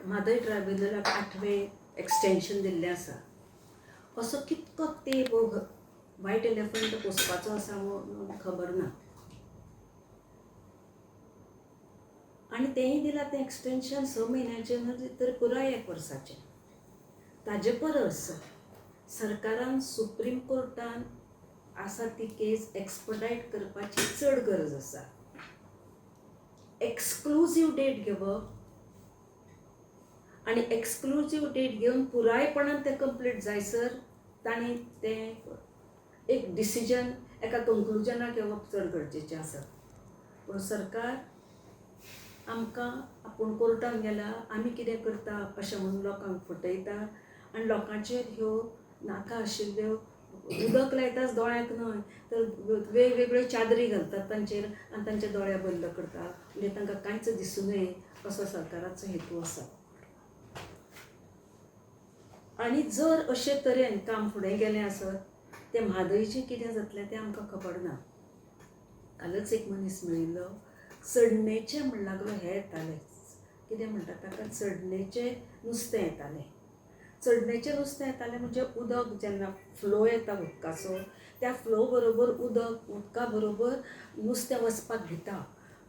Mhadei ट्रायब्युनलाक 8वें extension दिल्लें आसा. असो कितको तेंप वायट एलिफंट पोसपाचो आसा वो खबर ना. आनी तेंय दिलां तें एक्सटेंशन 6 म्हयन्याचें न्हय तर पुराय 1 वर्साचें. ताजे परस सरकारान सुप्रीम कोर्टान आसा ती केस एक्सपडायट करपाची चड गरज आसा. एक्सक्लुजीव डेट घेवप आनी एक्सक्लुजीव डेट घेवन पुरायपणान तें कंप्लीट जायसर तांणी तें एक डिसिजन एका कंक्लुजनाक येवप चड गरजेचें आसा. पूण सरकार आमकां आपूण कोर्टान गेला आमी कितें करता अशें म्हणून लोकांक फटयता आनी लोकांचेर ह्यो नाका आशिल्ल्यो उदक लायताच दोळ्यांक न्हय तर वेगवेगळ्यो चादरी घालतात तांचेर आनी तांचे दोळे बंद करता, म्हणजे तांकां कांयच दिसूं नये असो सरकाराचो हेतू आसा. आनी जर अशे तरेन काम फुडें गेलें आसत तें म्हादयचें कितें जातलें तें आमकां खबर ना. कालच एक मनीस मेळिल्लो, चडणेचें म्हण लागलो हें येतालें, कितें म्हणटा ताका, चडणेचें नुस्तें येतालें. चडणेचें नुस्तें येतालें म्हणजे उदक जेन्ना फ्लो येता उदकाचो त्या फ्लो बरोबर उदक उदका बरोबर नुस्तें वचपाक भिता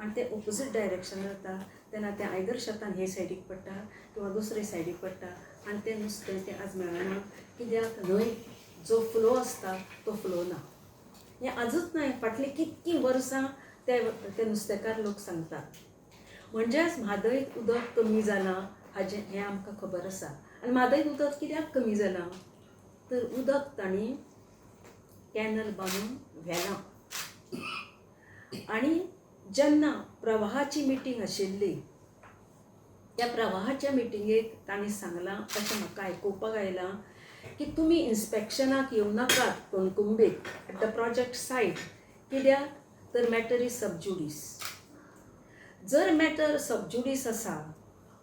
आनी तें ओपोजीट डायरेक्शनान वता तेन्ना तें आयदर शेतान हे सायडीक पडटा किंवा दुसरे सायडीक पडटा आनी तें नुस्तें तें आज मेळना कित्याक न्हंय जो फ्लो आसता तो फ्लो ना. हें आजूच न्हय, फाटलीं कितकीं वर्सां ते ते नुस्तेकार लोक सांगतात. म्हणजेच म्हादयत उदक कमी जालां हाजें हें आमकां खबर आसा. आनी म्हादयत उदक कित्याक कमी जालां तर उदक तांणी कॅनल बांदून व्हेलां. आनी जेन्ना प्रवाहाची मिटींग आशिल्ली त्या प्रवाहाच्या मिटिंगेक तांणी सांगलां अशें म्हाका आयकुपाक आयलां की तुमी इन्स्पेक्शनाक येवं नाकात कणकुंबीक एट the project site, कित्याक तर मॅटर is सब ज्युडीस. जर मॅटर सब ज्युडीस आसा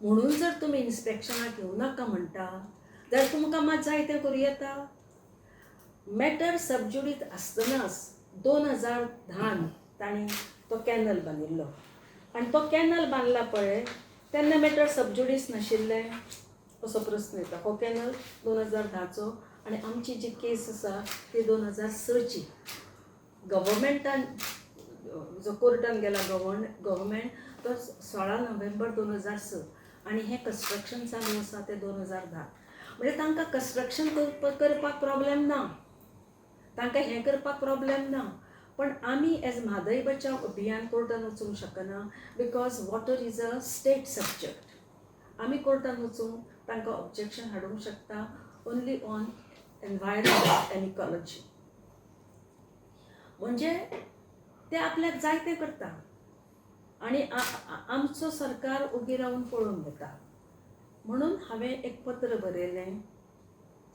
म्हणून जर तुमी इन्स्पेक्शनाक येवं नाका म्हणटा जाल्यार तुमकां मात जाय तें करूं येता. मॅटर सब ज्युडीस आसतनाच 2010 तांणी तो कॅनल बांदिल्लो आनी तो कॅनल बांदला पळय तेन्ना मॅटर सब ज्युडीस नाशिल्लें असो प्रस्न येता. हो कॅनल 2010चो आनी आमची जी केस आसा ती 2006ची. गव्हर्मेंटान जो कोर्टान गेला गव्हर्मेंट तो 16 नोव्हेंबर 2006 आनी हें कन्स्ट्रक्शन चालू आसा तें 2010. म्हणजे तांकां कन्स्ट्रक्शन करपाक प्रॉब्लेम ना, तांकां हें करपाक प्रॉब्लेम ना, पण आमी एज म्हादय बचाव अभियान कोर्टान वचूंक शकना because water is a state subject. आमी कोर्टान वचूंक तांकां ऑब्जेक्शन हाडूंक शकता only on environment and ecology. म्हणजे ते आपल्याक जाय तें करता आनी आमचो सरकार ओगी रावन पळोवन घेता. म्हणून हांवें एक पत्र बरयलें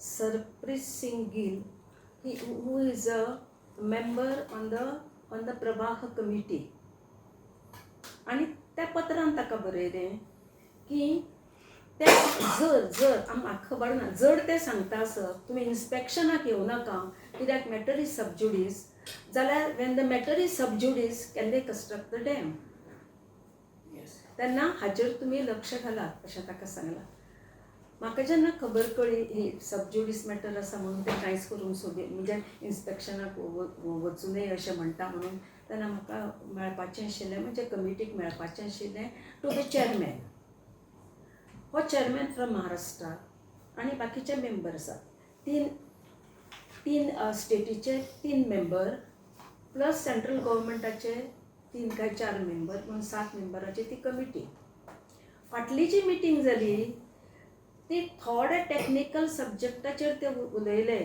Sarpreet Singh Gill, he who is a member on the Pravah committee. आनी त्या पत्रान ताका बरयलें की ते जर जर म्हाका खबर ना जर ते सांगता आसत तुमी इन्स्पेक्शनाक येवं नाका कित्याक मॅटर is सब ज्युडीस जाल्यार when the matter is sub judice can they construct the dam, तेन्ना हाचेर तुमी लक्ष घालात अशें ताका सांगलां. म्हाका जेन्ना खबर कळ्ळी ही सब ज्युडीस मॅटर आसा म्हणून तें कांयच करूंक सोदी म्हणजे इन्स्पेक्शनाक वचूं नये अशें म्हणटा म्हणून, तेन्ना म्हाका मेळपाचें आशिल्लें म्हणजे कमिटीक मेळपाचें आशिल्लें टू the chairman. हो चेअरमॅन फ्रॉम महाराष्ट्रा आनी बाकीचे मेंबर आसात, तीन तीन स्टेटीचे 3 मेंबर प्लस सेंट्रल गव्हर्मेंटाचे 3 काय 4 मेंबर म्हणून 7 मेंबराची ती कमिटी. फाटली जी मिटींग जाली ती थोडे टॅक्निकल सब्जेक्टाचेर ते उलयले.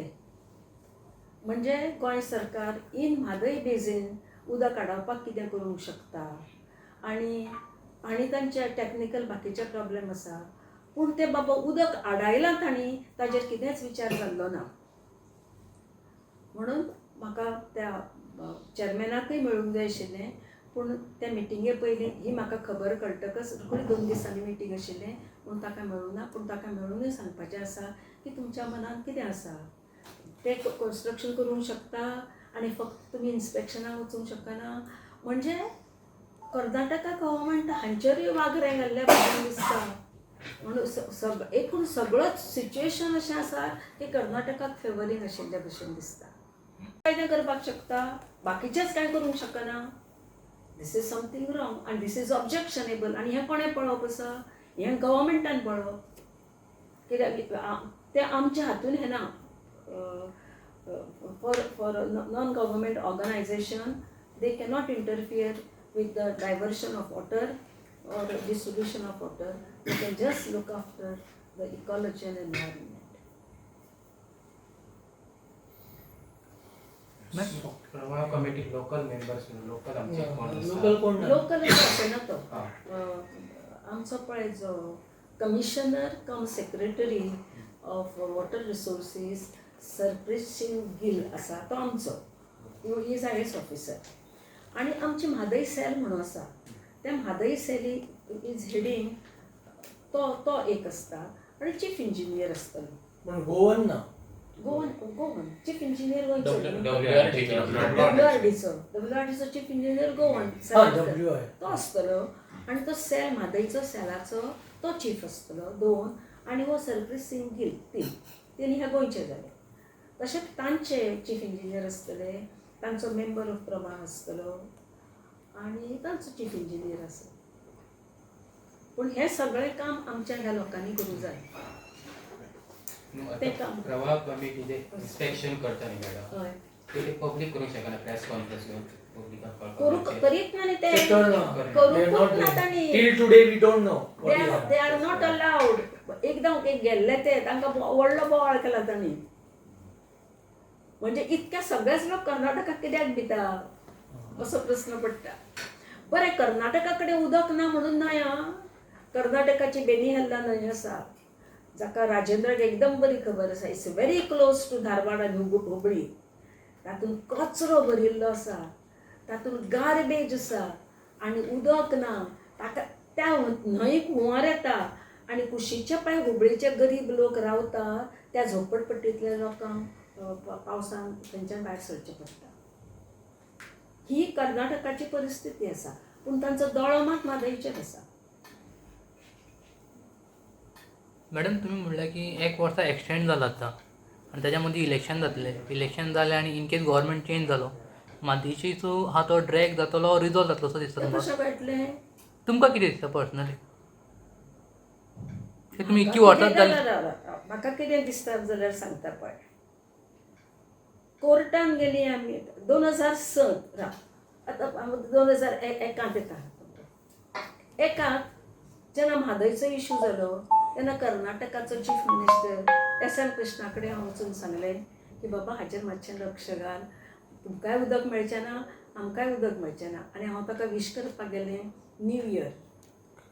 म्हणजे गोंय सरकार इन म्हादय बेजीन उदक आडावपाक कितें करूंक शकता आनी आनी तांचे टॅक्निकल बाकीचे प्रॉब्लेम आसा, पूण ते बाबा उदक आडायलां तांणी ताजेर कितेंच विचार जाल्लो ना. म्हणून म्हाका त्या चेअरमॅनाकूय मेळूंक जाय आशिल्लें, पूण त्या मिटिंगे पयलीं ही म्हाका खबर कळटकच रोखडी 2 दिसांनी मिटींग आशिल्लें पूण ताका मेळूंक ना. पूण ताका मेळुनूय सांगपाचें आसा की तुमच्या मनांत कितें आसा तें कन्स्ट्रक्शन करूंक शकता आनी फक्त तुमी इन्स्पेक्शनाक वचूंक शकना. म्हणजे कर्नाटका गव्हर्मेंट हांचेरूय वागरें घाल्ल्या भशेन दिसता. म्हणून एकूण सगळोच सिच्युएशन अशें आसा की कर्नाटकाक फेवरींग आशिल्ल्या भशेन दिसता. कितें करपाक शकता, बाकीचेच कांय करूंक शकना. This is something wrong आनी this is objectionable. आनी हें कोणें पळोवप आसा, हें गव्हर्मेंटान पळोवप, कित्याक तें आमच्या हातून हें ना. For non government organisation they cannot interfere with the diversion of water or distribution of water. They can just look after the ecology and environment. Pravah committee local members, local आमचे कोण आसा? लोकल कोण ना? Local अशें ना तो हा. आमचो पळय जो commissioner cum secretary of water resources Sarpreet Singh Gill आसा तो आमचो, he is IAS officer. आनी आमची म्हादय सेल म्हणून आसा, त्या म्हादय सेली is heading तो तो एक आसता आनी चीफ इंजिनियर आसतलो. पण गोवन ना, गोवन गोवन चीफ इंजिनियर गोंयचो, डब्ल्यूआरडीचो, डब्ल्यूआरडीचो चीफ इंजिनियर गोवन तो आसतलो. आनी तो सेल म्हादयचो सेलाचो तो चीफ आसतलो दोन, आनी हो सरप्रीत सिंग गिल तीन, तीन हे गोंयचे जाले. तशेंच तांचे चीफ इंजिनियर आसतले, तांचो मेंबर ऑफ प्रवाह आसतलो आनी तांचो चीफ इंजिनियर आसा. पूण हें सगळें काम आमच्या ह्या लोकांनी करूंक जाय. ते काम प्रवाह कमिटी जे इन्स्पेक्शन करता न्ही मॅडम, हय, ते पब्लीक करूंक शकना, प्रेस कॉन्फरन्स घेवन पब्लिकाक करूंक कळपाक करीत ना न्ही ते, ते करना. करूंकूच ना तांणी. Till today we don't know. They are not allowed. एकदां एक गेल्ले ते तांकां व्हडलो बोवाळ केला तांणी. म्हणजे इतक्या सगळेच लोक कर्नाटकाक कित्याक भिता असो प्रस्न पडटा. बरें, कर्नाटका कडेन उदक ना म्हणून न्हय आं, कर्नाटकाची बेनीहल्ला न्हंय आसा जाका राजेंद्राक एकदम बरी खबर आसा. It's very close to Dharwad आनी हुबळी. तातूंत कचरो भरिल्लो आसा, तातूंत गार्बेज आसा आनी उदक ना. ताका त्या न्हंयेक हुंवार येता आनी कुशीच्या पांय हुबळीचे गरीब लोक रावता त्या झोपडपट्टींतल्या लोकांक पावसान थंयच्यान भायर सरचें पडटा. ही कर्नाटकाची परिस्थिती आसा, पूण तांचो दोळो मात म्हादयचेर आसा. मॅडम, तुमी म्हणलें की एक वर्सा एक्सटेंड जाला आतां आनी ताच्या मदीं इलेक्शन जातलें. इलेक्शन जालें आनी इन केस गव्हर्मेंट चेंज जालो, म्हादयची जो आहा तो ड्रॅग जातलो, रिजॉल्व जातलो असो दिसता तुमकां? कशें कळटलें? तुमकां कितें दिसता पर्सनली? तुमी इतकी वर्सां जाली. म्हाका कितें दिसता जाल्यार सांगता पळय, कोर्टान गेली आमी 2006 राव, आतां 2001 येता. एकाक जेन्ना म्हादयचो इशू जालो तेन्ना कर्नाटकाचो चीफ मिनिस्टर एस.एम. कृष्णा कडेन हांव वचून सांगलें की बाबा हाचेर मातशें लक्ष घाल, तुमकांय उदक मेळचें ना, आमकांय उदक मेळचें ना. आनी हांव ताका विश करपाक गेलें न्यू इयर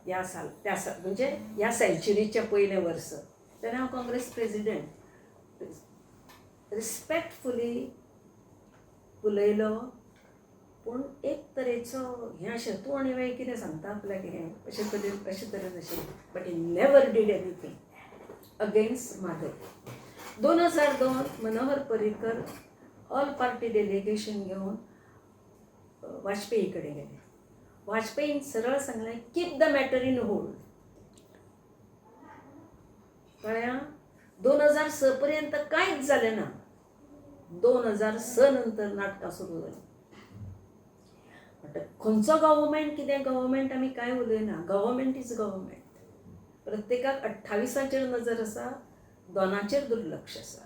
ह्या साल त्या साल म्हणजे ह्या सेंच्युरीचें पयलें वर्स, तेन्ना हांव काँग्रेस प्रेजिडेंट. रिस्पेक्टफुली उलयलो, पूण एक तरेचो हें अशें तूं आनी मागीर कितें सांगता आपल्याक हें अशें तरेन अशें तरेन अशें, but he never did anything against Mhadei. 2002 Manohar Parrikar all party delegation घेवन वाजपेयी कडेन गेले. वाजपेयीन सरळ सांगलें, keep the matter in hold. कळ्ळें? 2006 पर्यंत कांयच जालें ना. 2006 नंतर नाटकां सुरू जालीं. खंयचो गव्हर्मेंट कितें गव्हर्मेंट आमी कांय उलयना, गव्हर्मेंट is government. प्रत्येकाक 28 नजर आसा, 2 दुर्लक्ष आसा.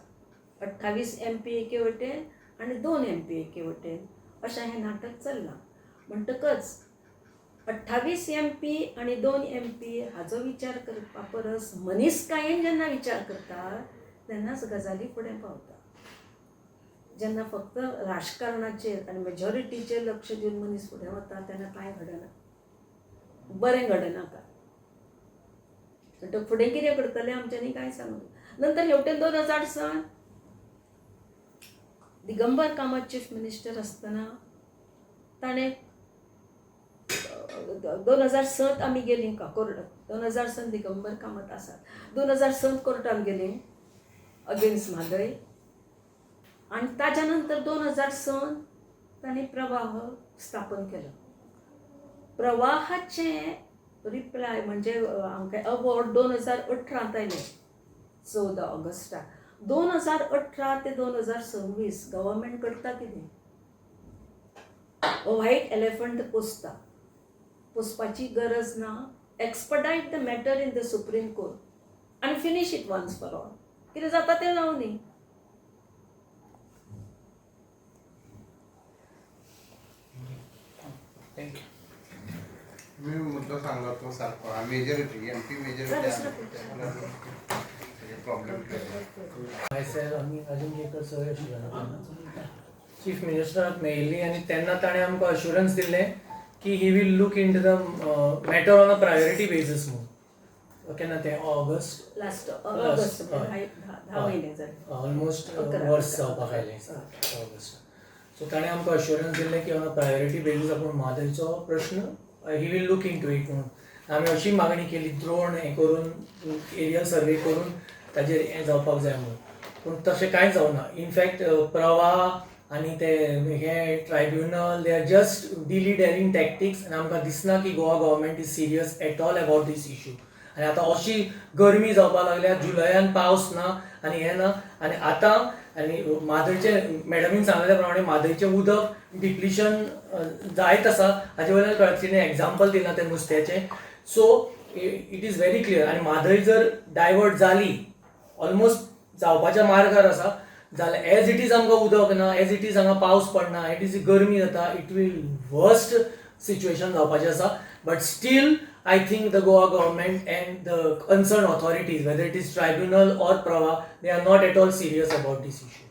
28 MP एके वटेन आनी 2 MP एके वटेन अशें हें नाटक चल्लां. म्हणटकच 28 MP आनी 2 MP हाजो विचार करपा परस मनीसकायेन जेन्ना विचार करता तेन्नाच गजाली फुडें पावता. जेन्ना फक्त राजकारणाचेर आनी मेजॉरिटीचेर लक्ष दिवन मनीस फुडें वता तेन्ना कांय घडना, बरें घडना काय. म्हणटकच फुडें कितें करतलें आमच्यांनी कांय सांगूं. नंतर हेवटेन 2006 दिगंबर कामत चीफ मिनिस्टर आसतना ताणें 2006 आमी गेलीं कोर्टात. 2006 दिगंबर कामत आसात, 2006 कोर्टान गेलीं अगेन्स्ट म्हादय. आनी ताच्या नंतर 2006 तांणी प्रवाह स्थापन केलो. प्रवाहाचें रिप्लाय म्हणजे आमकां अवॉर्ड 2018 आयलें, 14 ऑगस्टाक. 2018 ते 2026 गव्हर्मेंट करता कितें? व्हायट एलिफंट पोसता. पोसपाची गरज ना. Expedite the matter in the Supreme Court आनी finish it once for all. कितें जाता तें जावं दी. Thank you. मी मुद्दो सांगलो तो सारको majority MP majority problem. Myself आमी अजून केकर सर आशिल्लो तेन्ना चीफ मिनिस्टराक मेळिल्ली आनी तेन्ना ताणें आमकां अश्युरन्स दिल्लें की he will look into the matter on a priority basis म्हणून. केन्ना तें? ऑगस्ट. लास्ट ऑगस्ट, 10 म्हयने जाले. ऑलमोस्ट 11. वर्स जावपाक आयलें ऑगस्ट. सो ताणें आमकां अश्युरन्स दिल्लें की ऑन अ प्रायोरिटी बेजीस आपूण म्हादयचो प्रश्न he will look into it म्हणून. आमी अशी मागणी केली, ड्रोन हें करून, एरियल सर्वे करून ताजेर हें जावपाक जाय म्हणून, पूण तशें कांय जावना. इनफॅक्ट प्रवाह आनी ते हे tribunal, they are just dilly dallying tactics आनी आमकां दिसना की Goa government is serious at all about this issue. आनी आतां अशी गरमी जावपाक लागल्या, जुलयान पावस ना आनी हें ना आनी आतां आनी म्हादयचें मॅडमीन सांगलेल्या प्रमाणे म्हादयचें उदक डिप्लिशन जायत आसा. हाजे वयल्यान कळटा, तिणें एग्जाम्पल दिलां तें नुस्त्याचें. So it is very clear. आनी म्हादय जर डायवर्ट जाली, ऑलमोस्ट जावपाच्या मार्गार आसा जाल्यार, एज it is आमकां उदक ना, एज it is हांगा पावस पडना, it is गरमी जाता, it will worst situation जावपाचें आसा. But still I think the Goa government and the concerned authorities, whether it is tribunal or Pravah, they are not at all serious about this issue.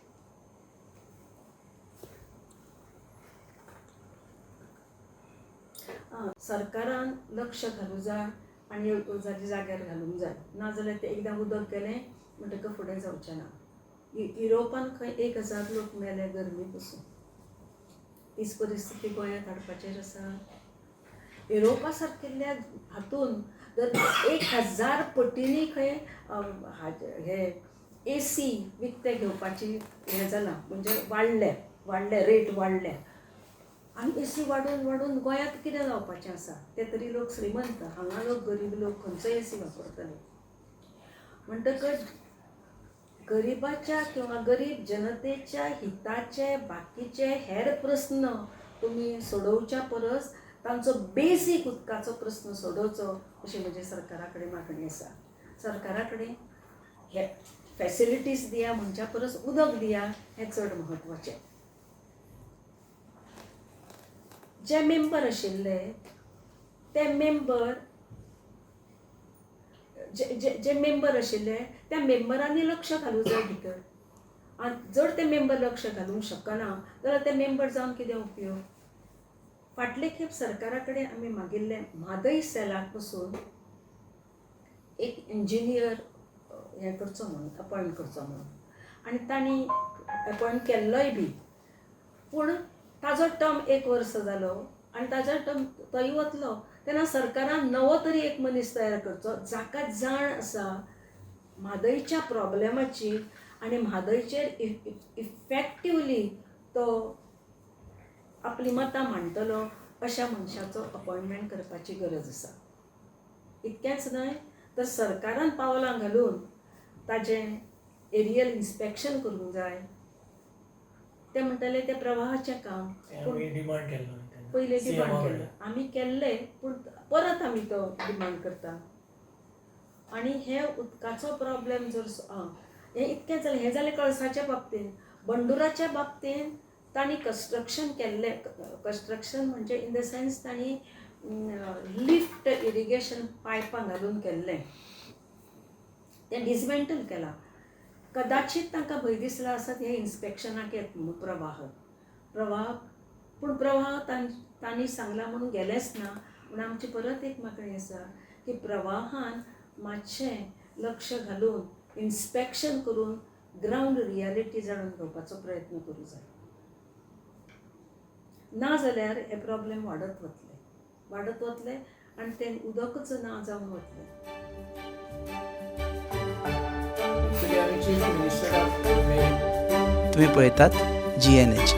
सरकारान लक्ष घालूं जाय आनी जाचे जाग्यार घालूंक जाय. नाजाल्यार तें एकदां उदक गेलें म्हणटकच फुडें जावचें ना. युरोपान खंय 1000 लोक मेले गरमी पसून. तीच परिस्थिती गोंयांत हाडपाचेर आसा. युरोपा सारकिल्ल्या हातून जर 1000 पटींनी खंय हे एसी विकते घेवपाची हें जालां, म्हणजे वाडल्या वाडल्या रेट वाडल्या आनी एसी वाडून वाडून गोंयांत कितें जावपाचें आसा? ते तरी लोक श्रीमंत, हांगा लोक गरीब लोक खंयचो एसी वापरतले? म्हणटकच गरिबाच्या किंवा गरीब जनतेच्या हिताचे बाकीचे हेर प्रस्न तुमी सोडोवच्या परस तांचो बेसीक उदकाचो प्रस्न सोडोवचो अशी म्हजी सरकारा कडेन मागणी आसा. सरकारा कडेन हे फॅसिलिटीज दिया म्हणच्या परस उदक दिया हें चड म्हत्वाचें. जे मेंबर आशिल्ले ते मेंबर जे जे जे मेंबर आशिल्ले त्या मेंबरांनी लक्ष घालूं जाय भितर. आनी जर ते मेंबर लक्ष घालूंक शकना जाल्यार ते मेंबर जावन कितें उपयोग? फाटले खेप सरकारा कडेन आमी मागिल्लें, म्हादय सेलाक पसून एक इंजिनियर हें करचो म्हणून, अपॉयंट करचो म्हणून, आनी तांणी अपॉयंट केल्लोय बी, पूण ताजो टर्म एक वर्स जालो आनी ताजो टर्म तोय वतलो. तेन्ना सरकारान नवो तरी एक मनीस तयार करचो जाका जाण आसा म्हादयच्या प्रॉब्लेमाची आनी म्हादयचेर इफेक्टिवली तो आपली मतां मांडटलो अशा मनशाचो अपॉयंटमेंट करपाची गरज आसा. इतकेंच न्हय तर सरकारान पावलां घालून ताजें एरियल इन्स्पेक्शन करूंक जाय. ते म्हणटाले तें प्रवाहाचें काम. पूण डिमांड केल्लो तेन्ना पयलें डिमांड CM केल्लें आमी, केल्लें, पूण परत आमी तो डिमांड करता. आनी हे उदकाचो प्रॉब्लेम जर हें इतकें जालें, हें जालें कळसाच्या बाबतीन. बंडुराच्या बाबतीन तांणी कन्स्ट्रक्शन केल्लें. कन्स्ट्रक्शन म्हणजे इन the sense तांणी लिफ्ट इरिगेशन पायपां घालून केल्लें, तें डिसमेंटल केलां. कदाचीत तांकां भंय दिसला आसत हे इन्स्पेक्शनाक येत म्हणून प्रवाह प्रवाह, पूण प्रवाह तांणी सांगलां म्हणून गेलेंच ना. म्हूण आमची परत एक मागणी आसा की प्रवाहान मातशें लक्ष घालून इन्स्पेक्शन करून ग्रावंड रियालिटी जाणून घेवपाचो प्रयत्न करूं जाय. ना जाल्यार हे प्रॉब्लेम वाडत वतले, वाडत वतले आनी तें उदकच ना जावन वतलें. Actually, आमी चीफ मिनिस्टराक तुम्ही पळयतात जीएनएच.